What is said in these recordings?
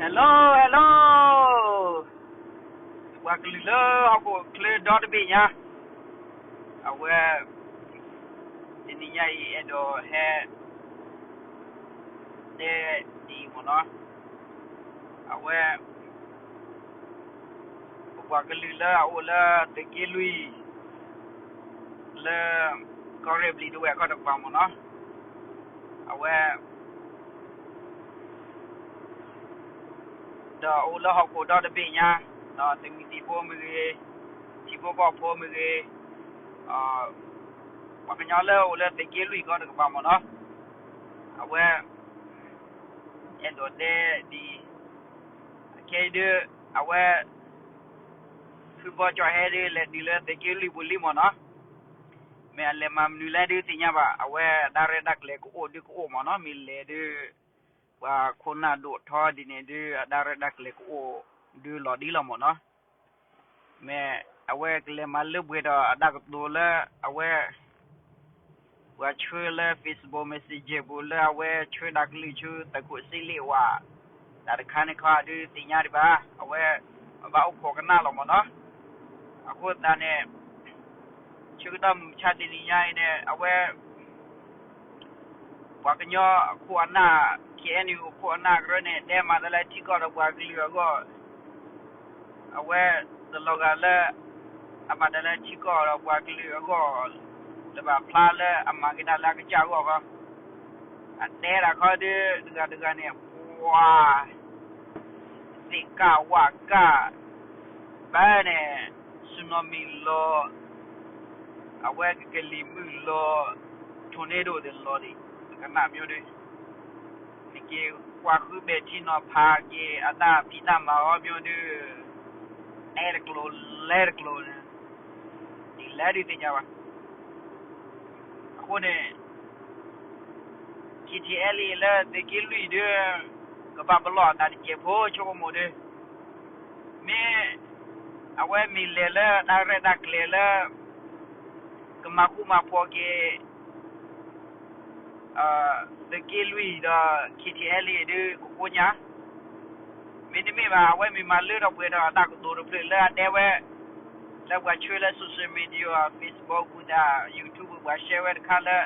Hello, hello, ပှၤကလုာ်လၢဟီၣ်ခိၣ်ချၢဒီတဘ့ၣ်ညါ, အဝဲ တနံၤညါအံၤအဲၣ်ဒိးဟဲ တဲဒ်အံၤမ့ၢ်နီၤ, အဝဲ ပပှၤကလုာ်လၢအအိၣ်လၢသုးက့လွံၢ် လၢ ကီၢ်ရ့ၣ်ဘျံးဒဝဲၢ်ကီၢ်တကပၤမ့ၢ်နီၤ, အဝဲ ဒီးအအိၣ်လၢဟီၣ်ခိၣ်ဒီတဘ့ၣ်ညါ, ဒီးသုးမုၢ်သံၣ်ဘိမ့ၢ်ဂ့ၤ, ထံဖိကီၢ်ဖိမ့ၢ်ဂ့ၤ, ပှၤကညီလၢအအိၣ်လၢသုးက့လွံၢ်ကီၢ်တကပၤမ့ၢ်နီၤ, အဝဲ အဲၣ်ဒိးတဲဒ်အံၤ, အခဲအံၤဒုး အဝဲ ဖုဘီကၠီၣ်ဟဲဒုး လဲၤတုၤလၢသုးက့လွံၢ်ပူၤလံမ့ၢ်နီၤ, မ့ၢ်အလဲၤမၤမနုၤလဲၣ်ဒုးသ့ၣ်ညါဘၣ်, အဝဲတၢ်ရဲၣ်တၢ်ကျဲၤကအိၣ်ဒုးကအိၣ်မ့ၢ်နီၤ, မ့ၢ်လဲၤဒုး ပှၤခိၣ်နၢ်ဒိၣ်ထီဒ်န့ၣ်ဒုး အတၢ်ရဲၣ်တၢ်ကျဲၤကအိၣ်ဒုးလီၤဒ်လီၤမ့ၢ်နီၤ, မ့ၢ်အဝဲကလဲၤမၤလၢပှဲၤဒီးအတၢ်ကတိၤလၢအဝဲ ပှၤဆှၢလၢ Facebook Messenger ပူၤလၢအဝဲဆှၢတၢ်ကလုၢ်ဆူသုးခိၣ်စ့လ့ၣ်ဝၤ တၢ်တခါန့ၣ်ခီဒုးသ့ၣ်ညါဒံးဘၣ်, အဝဲ ပဘၣ်အိၣ်ခိးကနၣ်လီၤမ့ၢ်နီၤ, အဃိသတးန့ၣ် ဆၢကတီၢ်မုၢ်မဆါတနံၤညါအံၤန့ၣ် အဝဲ ပှၤကညီအခိၣ်အနၢ် KNU အခိၣ်အနၢ်ကရၢန့ၣ် တဲမၤတၢ်လၢထံကီၢ်ဒီးပှၤကလုာ်အဂီၢ်, အဝဲတလီၤဂာ်လၢ အမၤတၢ်လၢထံကီၢ်ဒီးပှၤကလုာ်အဂီၢ်, တဘၣ်ဖျါလၢအမၤက့ၤတၢ်လၢအကစၢ်အဂီၢ်ဘၣ်, အတဲဒၣ်ခီဒုး တဂၤတဂၤန့ၣ် ပှၤ သ့ၣ်ကၢ်ဝၣ်ကၢ် ဘၣ်န့ၣ် စူနီမံၤလီၤ, အဝဲကကလံၤမုၢ်လီၤ, ထိၣ်န့ၢ်ဒိၣ်တလီၤဒံး ကနၣ်မ့ၢ်ဒုး, နက့ၤကွၢ်ဃုဘဲၣ်ထံနီၤဖးက့ၤအတၢ်ဖံးတၢ်မၤအီၤမ့ၢ်ဒုး, တဲတကျိၤလဲၤတကျိၤန့ၣ် ဒ်လဲၣ်ဒုးသ့ၣ်ညါဘၣ်. အဃိန့ၣ် KTLA လၢသုးက့လွံၢ်ဒုး ကဘၣ်ပလီၢ်အသးတစဲးဖိဆိကမိၣ်ဒုး, မ့ၢ် အဝဲမ့ၢ်လဲၤလၢတၢ်ရဲၣ်တၢ်ကျဲၤလၢ ကမၤဃူမၤဖိးက့ၤ သုးက့လွံၢ်ဒီး KTLA ဒုးကဃိညါ, မ့တမ့ၢ်ဘၣ် အဝဲမ့ၢ်မၤလၢထီၣ်ပှဲၤဒီးအတၢ်ကတိၤတဖျၢၣ်လၢအတဲဝဲ လၢပှၤဆှၢလၢ social media, Facebook ပူၤတၢ် YouTube ပူၤပှၤ share ဝဲတခါလၢ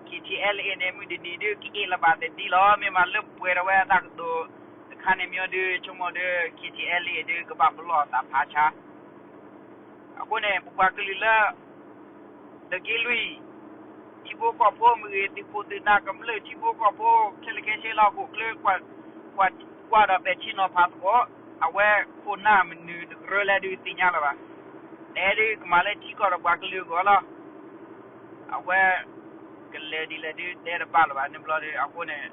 KTLA န့ၣ် မုၢ်တနံၤဒုးကအ့ၣ်လၢၤဘၣ်တဒ်လီၤ. မ့ၢ်မၤလၢပှဲၤဒီးဝဲအတၢ်ကတိၤတခါန့ၣ်မ့ၢ်ဒုး ဆိကမိၣ်ဒုး KTLA ဒုးကဘၣ်ပလီၢ်အသးဖးဆါ အဃိန့ၣ် ပပှၤကလုာ်လၢ သုးက့လွံၢ် ထံဖိကီၢ်ဖိမ့ၢ်ဂ့ၤ, သုးခိၣ်သုးနၢ်ကမျၢၢ် ထံဖိကီၢ်ဖိ ခဲလၢာ်ခဲဆ့လၢဟီၣ်ခိၣ်ချၢ ကွၢ်ဒီးပဲာ်ထံနီၤဖးသကိး, အဝဲခိၣ်နၢ်မနုၤတကရၢလဲၣ်ဒုးသ့ၣ်ညါလၢၤဘၣ်. တဲဒုးကမၤလၢထံကီၢ်ဒီးပှၤကလုာ်အဂီၢ်လီၤ. အဝဲ ကလဲၤဒ်လဲၣ်ဒုးတဲတဘၣ်လၢၤဘၣ်န့ၣ်ဘျီဒုး အဃိန့ၣ်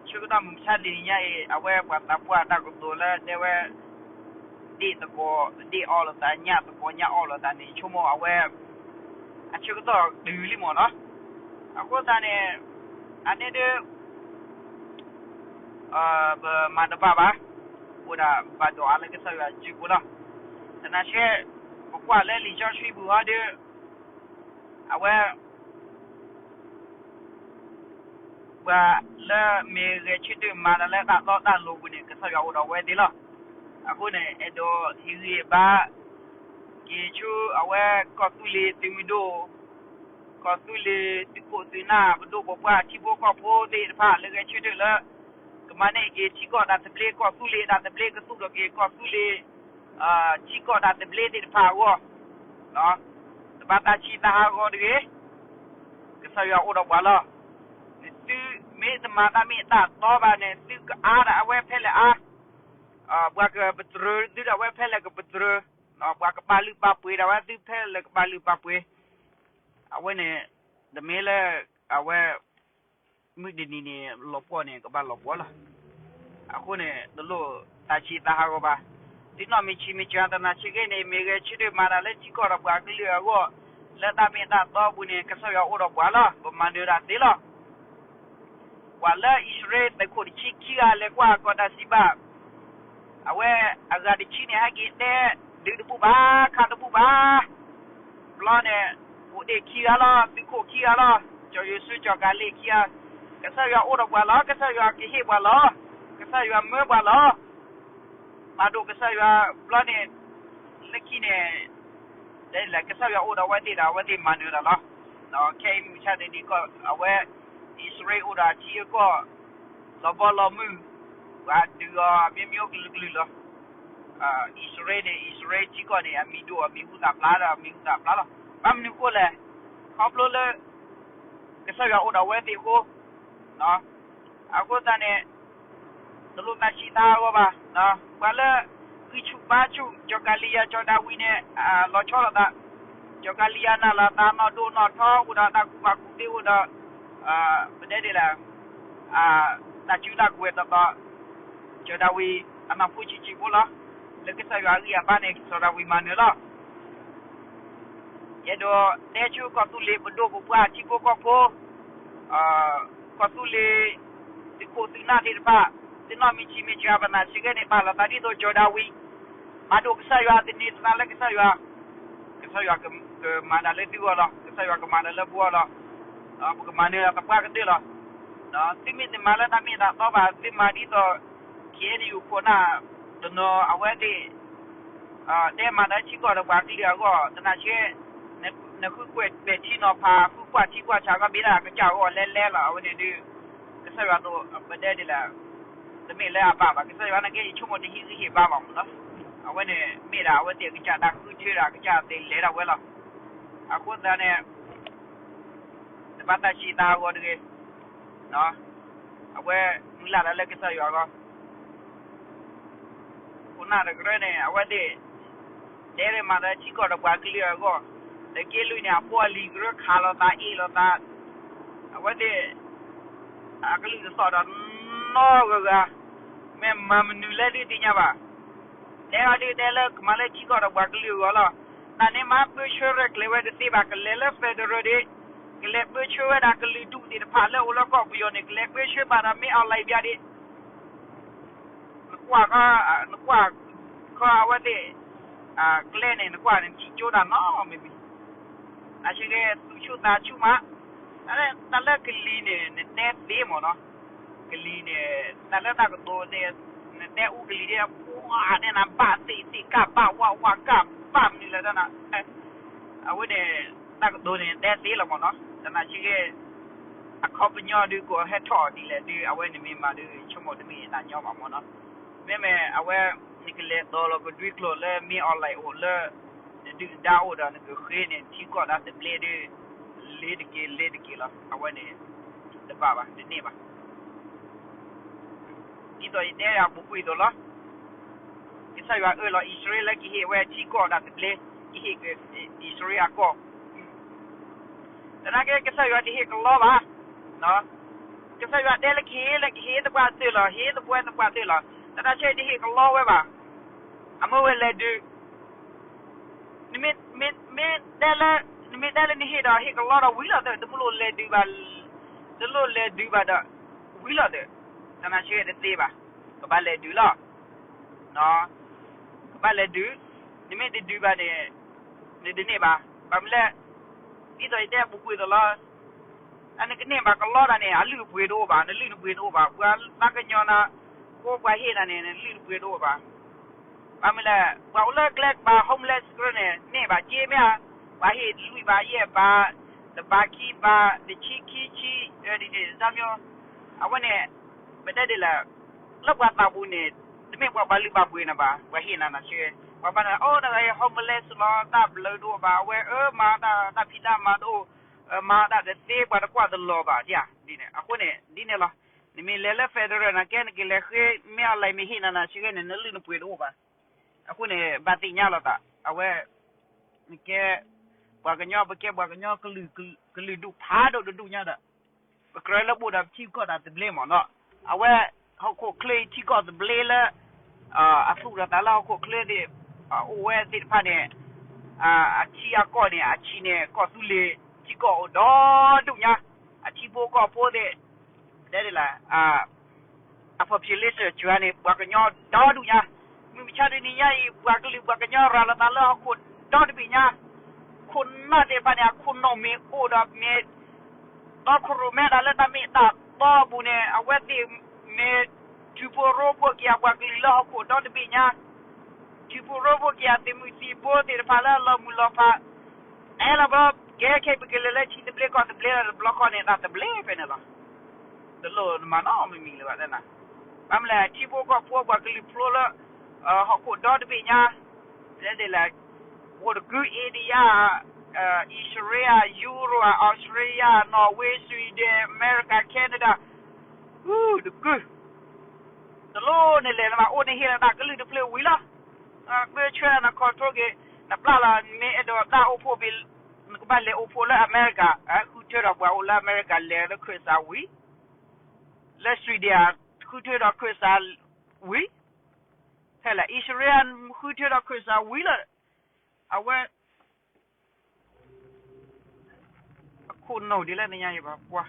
ဆၢကတီၢ်မုၢ်မဆါတနံၤညါအံၤ အဝဲပှၤသးပှၢ်တၢ်ကတိၤလၢတဲဝဲ ဒ့ၣ်သကိး ဒ့ၣ်အီၣ်လိာ်သး ညၣ်သကိးညၣ်အီၣ်လိာ်သးန့ၣ် ဆိကမိၣ်အဝဲ အဆၢကတီၢ်တုၤလံမ့ၢ်နီၤ. အဃိသတးန့ၣ် အန့ၣ်ဒုး ပမၤတဘၣ်ဘၣ်, အိၣ်ဒၣ်ဘၣ်ဒိးအါလၢကစၢ်ယွၤစုပူၤလီၤ. သနာ်က့ ပကွၢ်လၢလံာ်စီဆှံပူၤဟီဒုး အဝဲ ပှၤလၢမ့ၢ်ဂဲၤဆၢထၢၣ်မၤတၢ်လၢတၢ်တီတၢ်လိၤပူၤန့ၣ် ကစၢ်ယွၤအိၣ်ဒီးအဝဲသ့ၣ်လီၤ. အဃိန့ၣ် အဲၣ်ဒိးဟ့ၣ်ဂံၢ်ဘါ က့ၤဆူအဝဲကီၢ်သူလ့ၤသုးမုၢ်ဒိၣ်, ကီၢ်သူလ့ၤသုးခိၣ်သုးနၢ် ပဒိၣ်ပပှၢ်ထံဖိကီၢ်ဖိသ့ၣ်တဖၣ်လၢဂဲၤဆၢထၢၣ်လၢ ကမၤန့ၢ်က့ၤထံကီၢ်တၢ်သဘျ့ ကီၢ်သူလ့ၤတၢ်သဘျ့ ကသူၣ်ထီၣ်က့ၤကီၢ်သူလ့ၤ ထံကီၢ်တၢ်သဘျ့သ့ၣ်တဖၣ်အဂီၢ် တဘၣ်သးဆံးသးဟးဂီၤတဂ့ၤ. ကစၢ်ယွၤအိၣ်ဒီးပှၤလီၤ. သုမ့ၢ်တမၤတၢ်မ့ၢ်တၢ်တီဘၣ်န့ၣ် သုကအါဒၣ်အဝဲဖဲလဲၣ်အါ, ပှၤကပတြၢၤသုဒၣ်ဝဲဖဲလဲၣ်ကပတြၢၤ, ပှၤကပာ်လုၢ်ပာ်ပှ့ၤဒၣ်ဝဲသုဖဲလဲၣ်ကပာ်လုၢ်ပာ်ပှ့ၤ, အဝဲန့ၣ် တမ့ၢ်လၢ အဝဲ မုၢ်တနံၤန့ၣ် လီၤပှီၢ်န့ၣ် ကဘၣ်လီၤပှီၢ်လီၤ. အဃိန့ၣ် တလိၣ်သးဆံးသးဟးဂီၤဘၣ်. သုနီၢ်မ့ၢ်ဆံးမ့ၢ်စှၤသနာ်က့န့ၣ် မ့ၢ်ဂဲၤဆၢထၢၣ်မၤတၢ်လၢထံကီၢ်ဒီးပှၤကလုာ်အဂီၢ် လၢတၢ်မ့ၢ်တၢ်တီပူၤန့ၣ် ကစၢ်ယွၤအိၣ်ဒီးပှၤလီၤ. ပမၤနၢၤဒၣ်သ့လီၤ. ပှၤလၢအံၣ်စရ့လးသုးခိၣ်တဆံခံဂၤလဲၤကွၢ်ကီၢ်တၢ်စံးဘၣ် အဝဲအဂၤတဆံန့ၣ် ဟဲက့ၤတဲ ဒုးတဘူၣ်ဘၣ် ခးတဘူၣ်ဘၣ်. ဘျီန့ၣ် အိၣ်ဒ့ၣ်ခံဂၤလီၤ, သုးခိၣ်ခံဂၤလီၤ, စီၤယိၤၡူ စီၤကၤလ့းခံဂၤ, ကစၢ်ယွၤအိၣ်ဒီးပှၤလီၤ, ကစၢ်ယွၤကဟ့ၣ်ပှၤလီၤ. ကစၢ်ယွၤမၢပှၤလီၤ. မၤဒိၣ်ကစၢ်ယွၤဘျီန့ၣ်, လၢခံန့ၣ်, ကစၢ်ယွၤအိၣ်ဒီးအဝဲသ့ၣ်ဒီး အဝဲသ့ၣ်မၤနၢၤတၢ်လီၤ. ခဲအံၤမုၢ်ဆါတနံၤကီၢ် အဝဲ အံၣ်စရ့လးအိၣ်ဒီးအထံအကီၢ် လီၤဘီလီၤမုၢ်, ပှၤဒုးအီၤမ့မ့ၢ်အိၣ်ကလုာ်ကလုာ်လီၤ. အံၣ်စရ့လးန့ၣ် အံၣ်စရ့လးထံကီၢ်န့ၣ် အမံၤဒိၣ်အမံၤဟူသၣ်ဖျါဒီး အမံၤဟူသၣ်ဖျါလီၤ. ဘၣ်မနုၤအဃိလဲၣ်, ခီဖျိလၢ ကစၢ်ယွၤအိၣ်ဒီးအဝဲသ့ၣ်အဃိ, အဃိသတးန့ၣ် တလိၣ်သးဆံးသးဟးဂီၤဘၣ်. ပှၤလၢ ဂံၢ်ဆူၣ်ဘါဆူၣ် စီၤကၤလံယၤ စီၤဒၤဝံးန့ၣ် လီၤဆီလိာ်သး, စီၤကၤလံယၤနာ်လီၤသးနီၢ်ဒိၣ်နီၢ်ထီ အိၣ်ဒီးတၢ်ကူၣ်ဘၣ်ကူၣ်သ့ အိၣ်ဒီး ပတဲဒ်လဲၣ် တၢ်စုတၢ်ကဝဲၤတီတီ, စီၤဒၤဝံးအနီၢ်ဖိဆံးဆံးဖိလီၤ. လၢကစၢ်ယွၤအဂံၢ်အဘါန့ၣ် စီၤဒၤဝံးမၤနၢၤလီၤ. ယအဲၣ်ဒိးတဲဆူကီၢ်သူလ့ၤပဒိၣ်ပပှၢ်ထံဖိကီၢ်ဖိ, ကီၢ်သူလ့ၤ သုးခိၣ်သုးနၢ်သ့ၣ်တဖၣ်, သုနီၢ်မ့ၢ်ဆံးမ့ၢ်စှၤဘၣ်သနာ်က့န့ၣ် ပာ်လီၤသးဒ်သိးစီၤဒၤဝံး, မၤဒိၣ်ကစၢ်ယွၤသန့ၤသးလၢကစၢ်ယွၤ, ကစၢ်ယွၤကမၤတၢ်လၢသုဂီၢ်လီၤ, ကစၢ်ယွၤကမၤတၢ်လၢပဂီၢ်လီၤ. ပကမၤနၢၤသပှၢ်ကတၢၢ်လီၤ. သုမ့ၢ်တမၤလၢတၢ်မ့ၢ်တၢ်တီဘၣ်, သုမၤဒ်သိး ခ့ၣ်အဲၣ်ယူၣ်ခိၣ်နၢ်တနီၤအဝဲသ့ၣ် တဲမၤတၢ်ထံကီၢ်ဒီးပှၤကလုာ်အဂီၢ်, သနာ်က့ နဃုကွဲးပဲာ်ထံနီၤဖး ဃုကွၢ်ထံကွၢ်ဆးကီး မ့ၢ်ဒၣ်အကစၢ်အဂီၢ်လဲၤလဲၤလီၤ. အဝဲန့ၣ်ဒုး ကစၢ်ယွၤသိးပတဲဒ်လဲၣ်, တမ့ၢ်လၢအဘၣ်ဘၣ်. ကစၢ်ယွၤနာ်က့ ယဆိကမိၣ်တဟ့ၣ်ဂံၢ်ဟ့ၣ်ဘါဘၣ်မးလီၤ. အဝဲန့ၣ်မ့ၢ်ဒၣ်အဝဲသ့ၣ်အကစၢ်တၢ်ဃုထၢဒီး အကစၢ်သ့ၣ်လဲၤဒၣ်ဝဲလီၤ. အဃိသတးန့ၣ် တဘၣ်သးဆံးသးဟးဂီၤတဂ့ၤ. အဝဲမုၢ်လၢ်တၢ်လၢကစၢ်ယွၤအဂီၢ်, ခိၣ်နၢ်တကရၢန့ၣ် အဝဲသ့ၣ် တဲမၤတၢ်ထံကီၢ်ဒီးပှၤကလုာ်အဂီၢ်, တက့ၢ်လွံၢ်န့ၣ် အဖိအလံၤကရၢခးလိာ်သးအ့ၣ်လိာ်သး, အဝဲသ့ၣ် အကလုၢ်တသီၣ်ဒီးနီၢ်ဂၤဂၤ, မ့ၢ်မၤမနုၤလဲၣ်ဒုးသ့ၣ်ညါဘၣ်. တဲအီၤဒုးတဲလၢကမၤလၢထံကီၢ်ဒီးပှၤကလုာ်အဂီၢ်လီၤ. တၢ်န့ၣ်မၤပၢဆှၢရဲၣ်ကျဲၤဝဲတသ့ဘၣ်. ကလဲၤလၢ federal ဒၣ်, ကလဲၤပၢဆှၢဝဲဒၣ်ကလုာ်ဒူၣ်သ့ၣ်တဖၣ်လၢအိၣ်လၢကီၢ်ပယီၤန့ၣ် ကလဲၤပၢဆှၢဘၣ်ဒီး မ့ၢ် online ဘၣ်ဒၣ် နကွၢ်, နကွၢ်ခီအဝဲသ့ၣ် ကျဲန့ၣ် နကွၢ်န့ၣ် ထံၣ်ကၠိတၢ်နီတမံၤမံၤ, အဆၢက့ၤသူၣ်ဆူၣ်သးဆူၣ်မး. တၢ်လၢကလံၤန့ၣ် နတဲသ့မးနီၤ, ကလံၤန့ၣ် တၢ်လၢတၢ်ကတိၤန့ၣ် နတဲအူကလံၤဒၣ် ပှၤဒၣ်နၤ ဘၣ်သ့ၣ်သ့ၣ်ကၢ် ဘၣ်ဝးဝးကၢ် ဘၣ်မနုၤလဲၣ်ဒၣ်နၤ, အဝဲန့ၣ် တၢ်ကတိၤန့ၣ် နတဲသ့လီၤမးနီၤ. သနာ်က့ အခီပညီဒုးကဟဲထီၣ်ဒ်လဲၣ်ဒုး အဝဲန့ၣ်မ့ၢ်မးဒုး ဆိကမိၣ်တမ့ၢ်တၢ်ညီဘၣ်မးနီၤ. မ့မ့ၢ်အဝဲ နကလဲၤတီၤလီၤကဒွံကျိာ်လၢ မ့ၢ် online အိၣ်လၢ နဒုၣ်ဒါအိၣ်ဒီးနကဃ့န့ၣ် ထံကီၢ်ဒၣ်သဘျ့ဒုး လ့ၤတက့ၤလ့ၤတက့ၤလီၤ. အဝဲန့ၣ် တဘၣ်ဘၣ် တန့ၢ်ဘၣ်. ဒ်သိးယတဲအပူၤကွံာ်အသိးလီၤ. ကစၢ်ယွၤအၢၣ်လီၤအံၣ်စရ့လးလၢကဟ့ၣ်ဝဲထံကီၢ်ဒၣ်သဘျ့, ကဟ့ၣ်အံၣ်စရ့လးအကီၢ် သနာ်က့ ကစၢ်ယွၤတဟ့ၣ်ကလီဘၣ်. ကစၢ်ယွၤတဲလၢကဟ့ၣ်လၢကဟ့ၣ်သပှၢ်တၢၢ်လီၤ, ဟ့ၣ်သပှၢ်သပှၢ်တၢၢ်လီၤ. သနာ်က့တဟ့ၣ်ကလီဝဲဘၣ်. အမၢဝဲလဲၤဒုး, နမ့ၢ်တဲလၢ, နမ့ၢ်တဲလၢနဟ့ၣ်ဒီးဟ့ၣ်ကလီဒီးဝံၤလီၤသၢ, တမ့ၢ်လိၣ်လဲၤဒုးဘၣ်, တလိၣ်လဲၤဒုးဘၣ်ဒီး ဝံၤလီၤသၢ. သနာ်က့တသ့ဘၣ်, ကဘၣ်လဲၤဒုးလီၤ. ကဘၣ်လဲၤဒုး, နမ့ၢ်တဒုးဘၣ်န့ၣ် နတန့ၢ်ဘၣ်. ဘၣ်မနုၤလဲၣ်, ဒ်သိးယတဲအပူၤကွံာ်အသိးလီၤ. အနကန့ၢ်ဘၣ်ကလီတၢ်န့ၣ် အလုၢ်အပှ့ၤတအိၣ်ဘၣ်, နလုၢ်နပှ့ၤတအိၣ်ဘၣ်. ပှၤသးကညီၤနၤ, ဃိပှၤဟ့ၣ်နၤန့ၣ် နလုၢ်နပှ့ၤတအိၣ်ဘၣ်. ဘၣ်မနုၤလဲၣ်, ပှၤအိၣ်လၢကျဲကပၤ homeless ကရၢန့ၣ် န့ၢ်ဘၣ်က့မ့ၢ်ဧါ, ပှၤဟ့ၣ်လွံၢ်ဘးယဲၢ်ဘး, တဘးခံဘး, တဆံခံဆံ, ဒ်န့ၣ် တၢ်မၠိ, အဝဲန့ၣ် ပတဲဒ်လဲၣ်, လၢပှၤသးပူၤန့ၣ် တမ့ၢ်ပှၤဘၣ်လုၢ်ဘၣ်ပှ့ၤနၤဘၣ်, ပှၤဟ့ၣ်နၤနၤဆှၢ, ပှၤဘၣ်နၤ အိၣ်နဂၤဟဲ homeless လီၤ, တၢ်ဘျုးတအိၣ်ဘၣ်, အဝဲအၢမၤတၢ်တၢ်ဖံးတၢ်မၤတအိၣ်, မၤတၢ်တသ့ ပှၤတကွၢ်တလီၤဘၣ်ဧါ, ဒ်န့ၣ်, အဃိန့ၣ် ဒ်န့ၣ်လီၤ. နမ့ၢ်လဲၤလၢ federal နၤကဲ နကလဲၤဃ့ မ့ၢ် online မ့ၢ်ဟ့ၣ်နၤနၤဆှၢန့ၣ် နလုၢ်နပှ့ၤတအိၣ်ဘၣ်. အဃိန့ၣ် ဘၣ်သ့ၣ်ညါလိာ်သး, အဝဲ နကဲ ပှၤကညီ ပကဲပှၤကညီ ကလုာ်ဒူၣ်ဖးဒိၣ်တဒူၣ်ညါဒီး ပကြၢးလၢပအိၣ်ဒီးပထံပကီၢ်တၢ်သဘျ့မးနီၤ. အဝဲ ဟီၣ်ခိၣ်ချၢအံၤထံကီၢ်သဘျ့လၢ အသူၣ်ဒီးသးလၢဟီၣ်ခိၣ်ချၢန့ၣ် အိၣ်ဝဲသ့ၣ်တဖၣ်န့ၣ် အထံအကီၢ်န့ၣ် အဆံးန့ၣ် ကီၢ်သူလ့ၤထံကီၢ်အိၣ်ဒီဒူၣ်ညါ, အထံဖိကီၢ်ဖိသ့ၣ် တဲဒ်လဲၣ် အ population စှၤန့ၣ် ပှၤကညီဒီဒူၣ်ညါ, မုၢ်မဆါတနံၤညါအံၤ ပှၤကလုာ်ပှၤကညီရၤလီၤသးလၢဟီၣ်ခိၣ်ဒီတဘ့ၣ်ညါ, ခိၣ်နၢ်သ့ၣ်တဖၣ်န့ၣ် အခိၣ်နူာ်မ့ၢ်အိၣ်ဒီးမ့ၢ် တီခိၣ်ရိၣ်မဲဒၣ်လၢတၢ်မ့ၢ်တၢ်တီအပူၤန့ၣ် အဝဲသ့ၣ်မ့ၢ် ထုးဖှိၣ်ရိဖှိၣ်က့ၤအပှၤကလုာ်လၢဟီၣ်ခိၣ်ဒီတဘ့ၣ်ညါ, ထုးဖှိၣ်ရိဖှိၣ်က့ၤအသုးမုၢ်သံၣ်ဘိသ့ၣ်တဖၣ်လၢအလီၤမုၢ်လီၤဖး, အဲၣ်လီၤဘီ, ကဲခဲအံၤပကလဲၤလၢထံသဘျ့ကီၢ်သဘျ့ဒီး တဘျီဃီန့ၣ် တၢ်သဘျ့ဖဲန့ၣ်လီၤ. တလိၣ်နမၤနီတမံၤလၢၤဘၣ်တဲနၤ, ဘၣ်မနုၤလဲၣ် ထံဖိကီၢ်ဖိအပှၤကလုာ်ဖျိလၢ ဟီၣ်ခိၣ်ဒီတဘ့ၣ်ညါ, တဲဒ်လဲၣ်, အိၣ်တကုၢ် India, Israel, Europe, Australia, Norway, Sweden, America, Canada, တကုၢ်, တလိၣ်န့ၣ်လဲၤနမၤအိၣ်န့ၣ်ဟ့ၣ်လီၤတၢ်ကလုၢ်တဖျၢၣ်ဝံၤလီၤ. နကွဲဆှၢန control က့ၤ, နပျၢ်လီၤ မ့ၢ်အဲၣ်ဒိးတၢ်အိၣ်ဖှိၣ်ဘ့ၣ်, နကဘၣ်လဲၤအိၣ်ဖှိၣ်လၢအမဲရကၤ, ဃုထၢဒီးပှၤအိၣ်လၢအမဲရကၤလဲၤလၢခရံာ်စးဝံၤ, လၢ Sweden ဃုထၢဒီးခရံာ်စးဝံၤ, ဖဲလဲၣ် Israel ဃုထၢဒီးခရံာ်စးဝံၤလီၤ. အဝဲ အခိၣ်နူာ်ဒ်လဲၣ်သ့ၣ်ညါယဘၣ်ပှၤ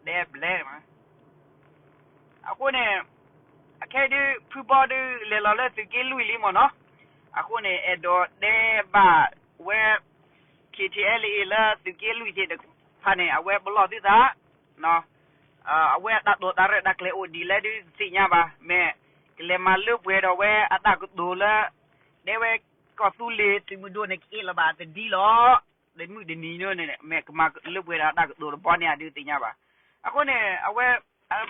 ဒဲဘျဲမး, အဃိန့ၣ် အခဲအံၤဒုး ဖုဘီဒုးလဲၤလီၤလၢသုးက့လွံၢ်လံမ့ၢ်နီၤ, အဃိန့ၣ် အဲၣ်ဒိးတဲဘၣ်ဝဲ KTLA လၢသုးက့လွံၢ်သ့ၣ်တဖၣ်န့ၣ် အဝဲပလီၢ်သုသး အဝဲအတၢ်တိာ်တၢ်ရဲၣ်တၢ်ကျဲၤအိၣ်ဒ်လဲၣ်ဒုးတသ့ၣ်ညါဘၣ်, မ့ၢ်ကလဲၤမၤလၢပှဲၤဒီးဝဲအတၢ်ကတိၤလၢ တဲဝဲကီၢ်သူလ့ၤသုးမုၢ်ဒိၣ်န့ၣ် ကအ့ၣ်လီၤဘၣ်တဒ်လီၤ, တမုၢ်တနံၤန့ၣ် မ့ၢ်ကမၤလၢပှဲၤဒီးအတၢ်ကတိၤတဘီန့ၣ်ဒုးတသ့ၣ်ညါဘၣ်. အဃိန့ၣ် အဝဲ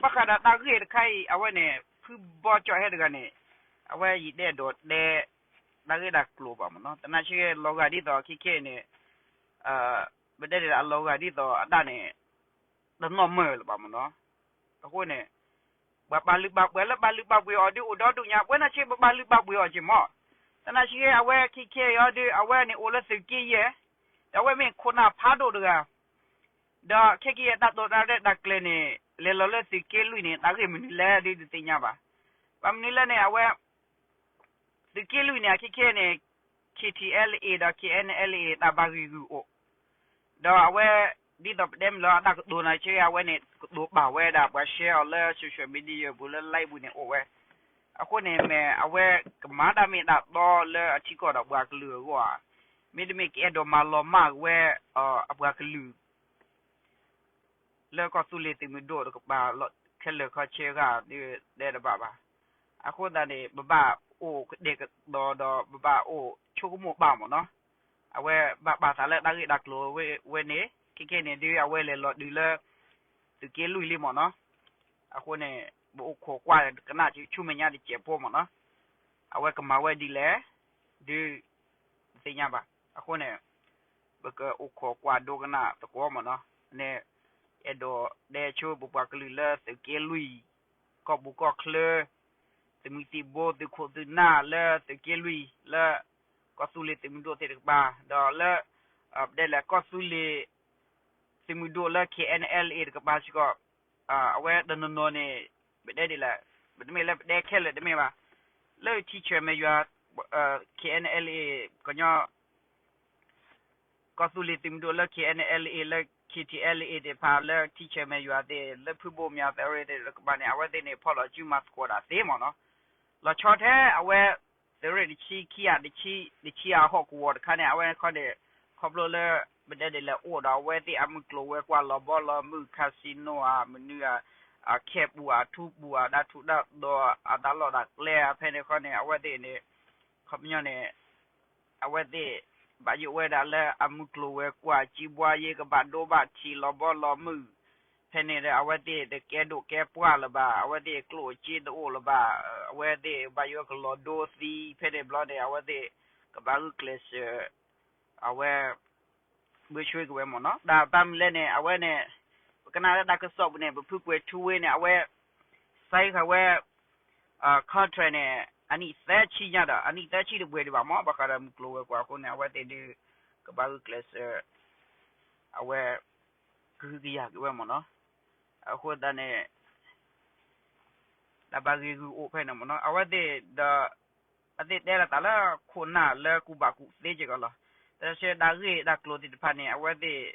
ဘၣ်ဃးဒီးတၢ်ဂ့ၢ်တခါအံၤ အဝဲန့ၣ် ဖုဘီကၠီၣ်ဟဲတဂၤန့ၣ် အဝဲယတအဲၣ်ဒိးတဲ တၢ်ဂ့ၢ်တၢ်ကျိၤဘၣ်မ့ၢ်နီၤ, သနာ်က့လီၤဂာ်ဒ်သိးခဲခဲအံၤန့ၣ် ပတဲဒ်အလီၤဂာ်ဒ်သိးအတၢ်န့ၣ် တနီၣ်မၢၢ်လၢၤဘၣ်မ့ၢ်နီၤ. အဃိန့ၣ် ပှၤပာ်လုၢ်ပာ်ပှ့ၤလၢပာ်လုၢ်ပာ်ပှ့ၤအီၤဒုးအိၣ်ဒီဒူၣ်ညါ, ပဝဲနာ်က့ပပာ်လုၢ်ပာ်ပှ့ၤအီၤက့ၤမ့ၢ်, သနာ်က့အဝဲခဲခဲအံၤအီၤဒုး အဝဲန့ၣ်အိၣ်လၢသုးက့ယဲၢ်, ဒီးအဝဲမ့ၢ်ခိၣ်နၢ်ဖးဒိၣ်တဂၤ, ဒီးခဲက့ၤအတၢ်တိာ်တၢ်ရဲၣ်တၢ်ကျဲၤန့ၣ် လဲၤလီၤလၢသုးက့လွံၢ်န့ၣ် တၢ်ဂ့ၢ်မနုၤလဲၣ်ဒုးတသ့ၣ်ညါဘၣ်. ဘၣ်မနုၤလဲၣ်န့ၣ် အဝဲ သုးက့လွံၢ်န့ၣ် အခဲခဲန့ၣ် KTLA ဒီး KNLA တၢ်ဘၣ်ဂ့ၢ်ဂုာ်အိၣ်, ဒီးအဝဲ ဒ်သိးပတဲမုၢ်လၢအတၢ်ကတိၤနာ်က့ အဝဲန့ၣ် ကတိၤဘၣ်ဝဲဒၣ်ပှၤ share အီၤလၢ social media ပူၤလၢ live ပူၤန့ၣ်အိၣ်ဝဲ, အဃိန့ၣ်မ့ၢ် အဝဲကမၤတၢ်မ့ၢ်တၢ်တီလၢအထံကီၢ်ဒီးပှၤကလုာ်အဂီၢ်ဧါ, မ့တမ့ၢ်ကအဲၣ်ဒိးမၤလီၤမၢ်ဝဲ အပှၤကလုာ် လၢကီၢ်သူလ့ၤသုးမုၢ်ဒိၣ်တကပၤခဲလၢာ်ခဲဆ့ဂၤဒုးတဲတဘၣ်ဘၣ်. အဃိသတးန့ၣ် ပဘၣ်အိၣ်ကတဲာ်ကတီၤဒီး ပဘၣ်အိၣ်ဆိကမိၣ်ဘၣ်မ့ၢ်နီၤ. အဝဲဘၣ်ပာ်သးလၢတၢ်ဂ့ၢ်တၢ်ကျိၤဝဲန့ၣ် ခဲကဲန့ၣ်ဒုး အဝဲလဲၤလီၤတုၤလၢ သုးက့လွံၢ်လံမ့ၢ်နီၤ. အဃိန့ၣ် ပအိၣ်ခိးကွၢ်ကနၣ်ဆူမဲာ်ညါတစဲးဖိမ့ၢ်နီၤ. အဝဲကမၤဝဲဒ်လဲၣ် ဒုး တသ့ၣ်ညါဘၣ်. အဃိန့ၣ် ပကအိၣ်ခိးကွၢ်ဒိကနၣ်သကိးမ့ၢ်နီၤ. န့ၣ် အဲၣ်ဒိးတဲဆိပပှၤကလုာ်လၢသုးက့လွံၢ်, ကီၢ်ပူၤကီၢ်ချၢ, သုးမုၢ်သံၣ်ဘိ သုးခိၣ်သုးနၢ်လၢသုးက့လွံၢ် လၢ ကီၢ်သူလ့ၤသုးမုၢ်ဒိၣ်သ့ၣ်တကပၤ, ဒီးလၢ ပတဲလဲၣ် ကီၢ်သူလ့ၤ သုးမုၢ်ဒိၣ်လၢ K N L A တကပၤစ့ၢ်ကီး, အဝဲတနီၤနီၤန့ၣ် ပတဲဒ်လဲၣ်, ပတမ့ၢ်လၢပတဲခဲလၢာ်တမ့ၢ်ဘၣ်. လၢထံဆၢၣ်မဲာ်ယွၤ K N L A ကညီ ကီၢ်သူလ့ၤသုးမုၢ်ဒိၣ်လၢ K N L A လၢ K T L A သ့ၣ်တဖၣ် လၢထံဆၢၣ်မဲာ်ယွၤသ့ၣ် လၢဖုဘိၣ်မၠးသုးရ့ၣ်သ့ၣ်တကပၤန့ၣ် အဝဲသ့ၣ်န့ၣ် ဖီၣ်လီၤစုမၤသကိးဒၣ်သ့မ့ၢ်နီၤ. လီၤဆီထဲအဝဲ သုးရ့ၣ်တဆံခံဂၤ တဆံ တဆံအဟီၣ်ကဝီၤတခါန့ၣ် အဝဲခီန့ၣ် ခီဖျိလၢ ပတဲဒ်လဲၣ်အိၣ်ဒီးအဝဲသ့ၣ်အမုၢ်ကျိၤဝဲၤကွာ်လီၤဘီလီၤမုၢ် casino ဧါ မနုၤဧါ အခဲပူၤဧါ ထူပူၤဧါ တၢ်ထူးတၢ်တီၤအတၢ်လီၢ်တၢ်ကျဲဧါ ဖဲန့ၣ်ခီန့ၣ် အဝဲသ့ၣ်န့ၣ် ခီပညီန့ၣ် အဝဲသ့ၣ် ဘၣ်ယိၣ်ဝဲဒၣ်လၢအမုၢ်ကျိၤဝဲၤကွာ် ကံဘှါယ့ကဘၣ်ဒိဘၣ်ထံးလီၤဘီလီၤမုၢ် ဖဲန့ၣ်ဒီး အဝဲသ့ၣ်တကဲဒိၣ်ကဲပှၢ်လၢၤဘၣ် အဝဲသ့ၣ်ကျိၣ်စ့တအိၣ်လၢၤဘၣ် အဝဲသ့ၣ်ဘၣ်ယိၣ်ကလီၤဒိသံ ဖဲန့ၣ်ဘျီန့ၣ် အဝဲသ့ၣ်ကဘၣ်ဂုာ်ကျဲးစၢး အဝဲ ဘၢဆှၢက့ၤဝဲမ့ၢ်နီၤ တၢ်ဘၣ်မနုၤလဲၣ်န့ၣ် အဝဲန့ၣ် ပကနၣ်လၢတၢ်ကစီၣ်ပူၤန့ၣ် ပဖုကွဲၤထူဝ့န့ၣ် အဝဲ sign ဃာ်ဝဲ contract န့ၣ် အနံၣ်သၢဆံညါဒီး အနံၣ်သၢဆံတပှဲၤဒံးဘၣ်မ့ၢ် ဘၣ်ဃးဒီးမုၢ်ကျိၤဝဲၤကွာ်အဃိန့ၣ် အဝဲသ့ၣ်ဒုး ကဘၣ်ဂုာ်ကျဲးစၢး အဝဲ ကဟုကယာ်က့ၤဝဲမ့ၢ်နီၤ အဃိသတးန့ၣ် တၢ်ဘၣ်ဂ့ၢ်ဂုာ်အိၣ်ဖဲန့ၣ်မ့ၢ်နီၤ အဝဲသ့ၣ်ဒီး အဝဲသ့ၣ်တဲလီၤသးလၢခိၣ်နၢ်လၢကူၣ်ဘၣ်ကူၣ်သ့စ့ၢ်ကီးလီၤ. တၢ်ဆၢတၢ်ဂ့ၢ်တၢ်ကျိၤသ့ၣ်တဖၣ်န့ၣ် အဝဲသ့ၣ်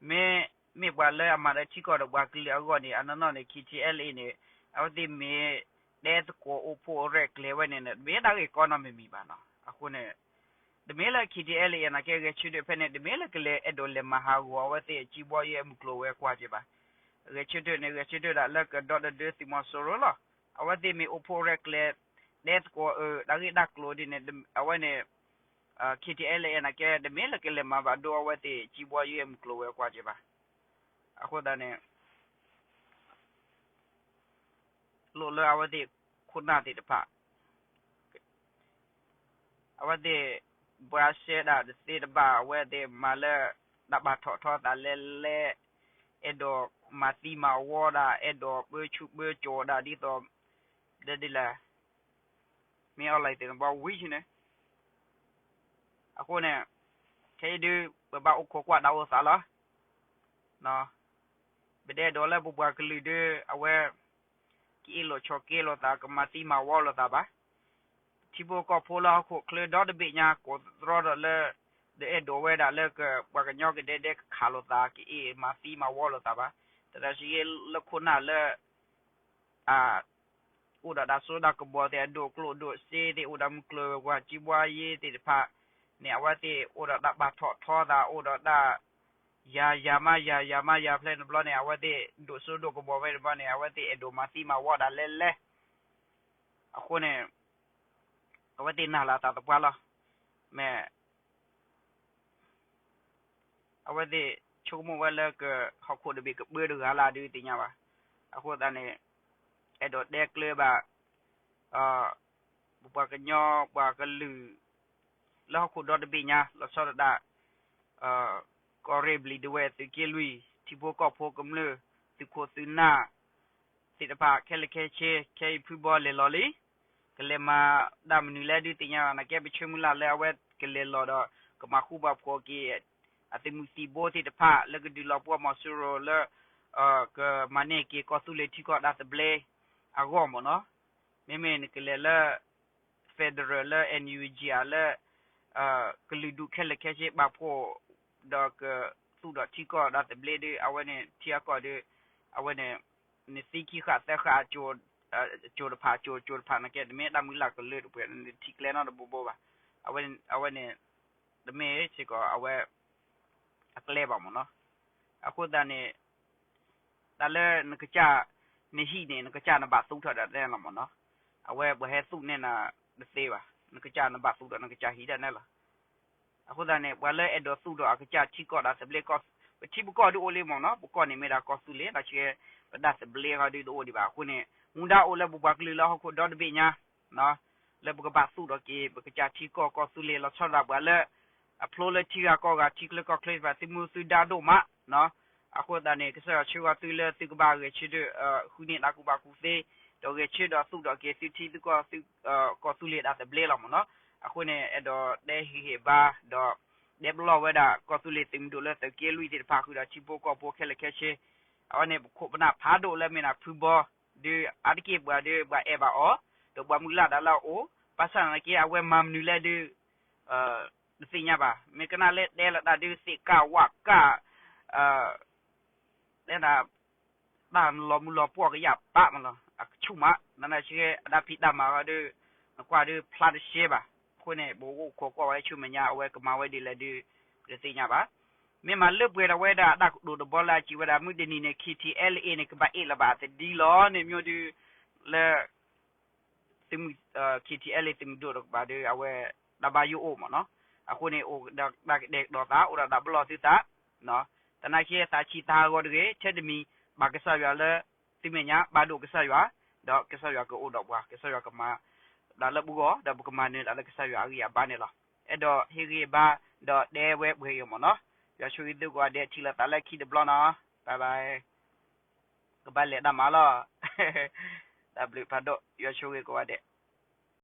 မ့ၢ် မ့ၢ်ပှၤလၢအမၤလၢထံကီၢ်ဒီးပှၤကလုာ်အဂီၢ်န့ၣ် အနီၢ်နီၢ်န့ၣ် K T L A န့ၣ် အဝဲသ့ၣ်မ့ၢ်တဲသကိးအိၣ်ဖှိၣ်ရဲၣ်ကျဲၤဝဲန့ၣ် တမ့ၢ်တၢ်ဂ့ၢ်ကီနီတမံၤမံၤဘၣ်နီၤ အဃိန့ၣ် တမ့ၢ်လၢ K T L A နာ်က့ဂဲၤဆၢထၢၣ်ဖဲန့ၣ် တမ့ၢ်လၢကလဲၤအဲၣ်ဒိးလဲၤမၤဟးဂီၤအဝဲသ့ၣ်အကံဘီယဲၢ်အမုၢ်ကျိၤဝဲၤကွာ်က့ၤဘၣ်. ဂဲၤဆၢထၢၣ်န့ၣ် ဂဲၤဆၢထၢၣ်ဒၣ်လၢကဒီတဒၢသုးမီၤစိရိၤလီၤ. အဝဲသ့ၣ်မ့ၢ်အိၣ်ဖှိၣ်ရဲၣ်ကျဲၤ တဲသကိးအၢ တၢ်ဂ့ၢ်တၢ်ကျိၤဒ်န့ၣ် အဝဲန့ၣ် KTLA နာ်က့ တမ့ၢ်လၢကလဲၤမၤဘၣ်ဒိအဝဲသ့ၣ် ကံဘီယဲၢ်မုၢ်ကျိၤဝဲၤကွာ်က့ၤဘၣ်. အဃိသတးန့ၣ် လိၣ်လၢအဝဲသ့ၣ်ခိၣ်နၢ်သ့ၣ်တဖၣ် အဝဲသ့ၣ် ဘှါရှဲဒၣ်တသ့တဘၣ် အဝဲသ့ၣ်မၤလၢ တၢ်ဘၣ်ထီၣ်ထီသးလဲလဲ အဲၣ်ဒိးမၤသံမၤဝီဒၣ် အဲၣ်ဒိးပၢဆူၣ်ပၢကၠီၤဒၣ်ဒ်သိး ဒ်လဲၣ် မ့ၢ်အီၤလၢသ့ၣ်တဘီဝံၤန့ၣ် အဃိန့ၣ် ခဲအံၤဒုး ပဘၣ်အိၣ်ခိးကွၢ်တၢ်အိၣ်သးလီၤ. ပတအဲၣ်ဒိးလၢပပှၤကလုာ်ဒုး အဝဲ ကအ့ၣ်လိာ်ဆိးက့လိာ်သး ကမၤသံမၤဝီလိာ်သးဘၣ်. ထံဖိကီၢ်ဖိလၢဟီၣ်ခိၣ်ချၢဒီတဘ့ၣ်ညါ ကိးသတြီဒီးလၢ တအဲၣ်ဒိးဝဲဒၣ်လၢက ပှၤကညီကဒဲဒဲကခးလိာ်သး ကအ့ၣ်မၤသံမၤဝီလိာ်သးဘၣ်. တၢ်တၢ်ဆံးယ့လၢခိၣ်နၢ်လၢ အ အိၣ်ဒီးတၢ်စိတၢ်ကမီၤသ့ၣ် အဒိၣ်ကျိၣ်ဒိၣ်စ့သ့ၣ် အိၣ်ဒီးမုၢ်ကျိၤဝဲၤကွာ် ကံဘီယဲၢ်သ့ၣ်တဖၣ်န့ၣ် အဝဲသ့ၣ်အိၣ်ဒီးတၢ်ဘၣ်ထီၣ်ထီသး အိၣ်ဒီးတၢ် ယၤယၤမးယၤ ယၤမးယၤဖဲန့ၣ်တဘျီန့ၣ် အဝဲသ့ၣ်ဒိၣ်စိဒိၣ်ကမီၤဖဲန့ၣ်တဘျီန့ၣ် အဝဲသ့ၣ်အဲၣ်ဒိးမၤသံမၤဝီဒၣ်လဲလဲ အဃိန့ၣ် အဝဲသ့ၣ်နာ်လၢအသးသပှၢ်လီၤ. မ့ၢ် အဝဲသ့ၣ်ဆိကမိၣ်ဝဲလၢက ဟီၣ်ခိၣ်တဘ့ၣ်ကပၢတဂၤလၢဒုးသ့ၣ်ညါဘၣ်. အဃိသတးန့ၣ် အဲၣ်ဒိးတဲကျၢၤဘၣ် ပပှၤကညီပှၤကလုာ် လၢဟီၣ်ခိၣ်ဒီတဘ့ၣ်ညါ လီၤဆီဒၣ်တၢ် ကီၢ်ရ့ၣ်ဘျံးဒဝဲၢ်သုးက့လွံၢ် ထံဖိကီၢ်ဖိကမျၢၢ် သုးခိၣ်သုးနၢ် သ့ၣ်တဖၣ်ခဲလၢာ်ခဲဆ့ ခဲအံၤဖုဘီလဲၤလီၤလံ. ကလဲၤမၤတၢ်မနုၤလဲၣ်ဒုးသ့ၣ်ညါဘၣ် နာ်က့ပဆၢမုၢ်လၢ်လၢအဝဲကလဲၤလီၤဒီး ကမၤဃူမၤဖိးက့ၤ အသုးမုၢ်သံၣ်ဘိသ့ၣ်တဖၣ် လၢကဒုးလီၤပှီၢ်မီၤစိရိၤလၢ ကမၤန့ၢ်က့ၤကီၢ်သူလ့ၤထံကီၢ်တၢ်သဘျ့အဂီၢ်မ့ၢ်နီၤ. မ့မ့ၢ်နကလဲၤလၢ federal လၢ NUG ဧါ လၢ ကလုာ်ဒူၣ်ခဲလၢာ်ခဲဆ့ပာ်ဖှိၣ် ဒီးကသူၣ်ဒီးထံကီၢ်တၢ်သဘျ့ဒီး အဝဲန့ၣ်ထံအကီၢ်ဒီး အဝဲန့ၣ် နသံခံဃာ်သၢဃာ် ကၠိၤတဖၣ် ကၠိၤ ကၠိၤတဖၣ် နာ်က့ တမ့ၢ်တၢ်မုၢ်လၢ်ကလၢတပှဲၤ နထံၣ်ကျဲနီတဘိဘိဘၣ်. အဝဲန့ၣ် တမ့ၢ်စ့ၢ်ကီးအဝဲ အကျဲဘၣ်မ့ၢ်နီၤ. အဃိသတးန့ၣ် တၢ်လၢနကစၢ် နဟံၣ်န့ၣ် နကစၢ်နဘၣ်သူၣ်ထီၣ်ဒၣ်နဲလီၤမ့ၢ်နီၤ. အဝဲပှၤဟဲသူၣ်န့ၢ်နၤတသ့ဘၣ်. နကစၢ်နဘၣ်သူၣ်ဒီးနကစၢ်ဟံၣ်ဒၣ်နဲလီၤ. အဃိသတးန့ၣ် ပှၤလၢအဲၣ်ဒိးသူၣ်ဒီးအကစၢ်ထံကီၢ်တၢ်သဘျ့ ပထံပကီၢ်ဒုးအိၣ်လံမ့ၢ်နီၤ. ပကီၢ်န့ၣ်မ့ၢ်ဒၣ်ကီၢ်သူလ့ၤ နာ်က့ ပတၢ်သဘျ့ဃီဒုးတအိၣ်ဒံးဘၣ်. အဃိန့ၣ် မူဒါအိၣ်လၢပပှၤကလုာ်လၢဟီၣ်ခိၣ်ဒီတဘ့ၣ်ညါ လၢပကဘၣ်သူၣ်ထီၣ်က့ၤ ပကစၢ်ထံကီၢ်ကီၢ်သူလ့ၤ လီၤဆီဒၣ်ပှၤလၢ အဖျိလၢထံဂၤကီၢ်ဂၤ ထံချၢကီၢ်ချၢဘၣ် သုမူသုဒါဒိၣ်မး. အဃိသတးန့ၣ် ကစၢ်ယွၤဆှၢဃီၤသုလၢသုကဘၣ်ဂဲၤဆၢထၢၣ် ဃုန့ၢ်တၢ်ကူၣ်ဘၣ်ကူၣ်သ့ ဒီးဂဲၤဆၢဒီးသူၣ်ထီၣ်က့ၤသုထံသုကီၢ် သုကီၢ်သူလ့ၤတၢ်သဘျ့လီၤမ့ၢ်နီၤ. အဃိန့ၣ် အဲၣ်ဒိးတဲဟ့ၣ်ဂံၢ်ဘါ ဒီးတဲပလီၢ်ဝဲဒၣ် ကီၢ်သူလ့ၤသုးမုၢ်ဒိၣ်လၢသုးက့လွံၢ်သ့ၣ်တဖၣ်ဃုာ်ဒီးထံဖိကီၢ်ဖိခဲလၢာ်ခဲဆ့ အဝဲန့ၣ် ပခိၣ်ပနၢ်ဖးဒိၣ်လၢမ့ၢ်ဒၣ်ဖုဘီ ဒုးအါတက့ၢ်ပှၤဒုးပှၤအဲၣ်ဘၣ်အီၤ ဒီးပှၤမုၢ်လၢ်တၢ်လၢအအိၣ် ဘၣ်ဆၣ်သနာ်က့ အဝဲမၤမနုၤလဲၣ်ဒုး တသ့ၣ်ညါဘၣ်. မ့ၢ်ကနၣ်လၢတဲလီၤတၢ်ဒုးသ့ၣ်ကၢ်ဝၣ်ကၢ် တဲဒၣ် တၢ်လီၤမူလီၤပှီၢ်ကယၢ်ပာ်မးလီၤ အကဆူၣ်မး နနာ်ဆှဲအတၢ်ဖံးတၢ်မၤဃီဒုး နကွၢ်ဒုးဖျါတရှဲဘၣ်. အဃိန့ၣ် ပအိၣ်ခိးကွၢ်ဝဲဆူမဲာ်ညါ အဝဲကမၤဝဲဒ်လဲၣ်ဒုး ပတသ့ၣ်ညါဘၣ်. မ့ၢ်မၤလၢပှဲၤဒီးဝဲဒၣ်အတၢ်ကတိၤတဘီလၢအစံးဝဲဒၣ် မုၢ်တနံၤန့ၣ် KTLA န့ၣ် ကဘၣ်အ့ၣ်လီၤဘၣ်သဒံလီၤန့ၣ် မ့ၢ်ဒုး လၢ သုးမုၢ် KTLA သုးမုၢ်ဒိၣ်တကပၤဒီး အဝဲ တၢ်ဘၣ်ယိၣ်အိၣ်မ့ၢ်နီၤ. အဃိန့ၣ် အိၣ်ဒီးတၢ်ကတဲာ်ကတီၤသး အိၣ်ဒီးတၢ်ပလီၢ်သုသး သနာ်က့သးဆံးသးဟးဂီၤတဂ့ၤ ထဲတမံၤ ဘၣ်ကစၢ်ယွၤလၢ သုမဲာ်ညါ ဘၣ်ဒိၣ်ကစၢ်ယွၤ ဒီးကစၢ်ယွၤကအိၣ်ဒီးပှၤ ကစၢ်ယွၤကမၤ တၢ်လၢပဂီၢ် ဒီးပကမၤနၢၤတၢ်လၢကစၢ်ယွၤအဂံၢ်အဘါန့ၣ်လီၤ. အဲၣ်ဒိးဟ့ၣ်ဂံၢ်ဘါ ဒီးတဲဝဲပှဲၤအံၤမ့ၢ်နီၤ. ယွၤဆိၣ်ဂ့ၤသုကိးဂၤဒဲး ထံၣ်လိာ်သးလၢခံတဘျီနီၤ bye bye ကဘၣ်လဲၤတၢ်မၤလီၤ တၢ်ဘျုးဖးဒိၣ် ယွၤဆိၣ်ဂ့ၤကိးဂၤဒဲး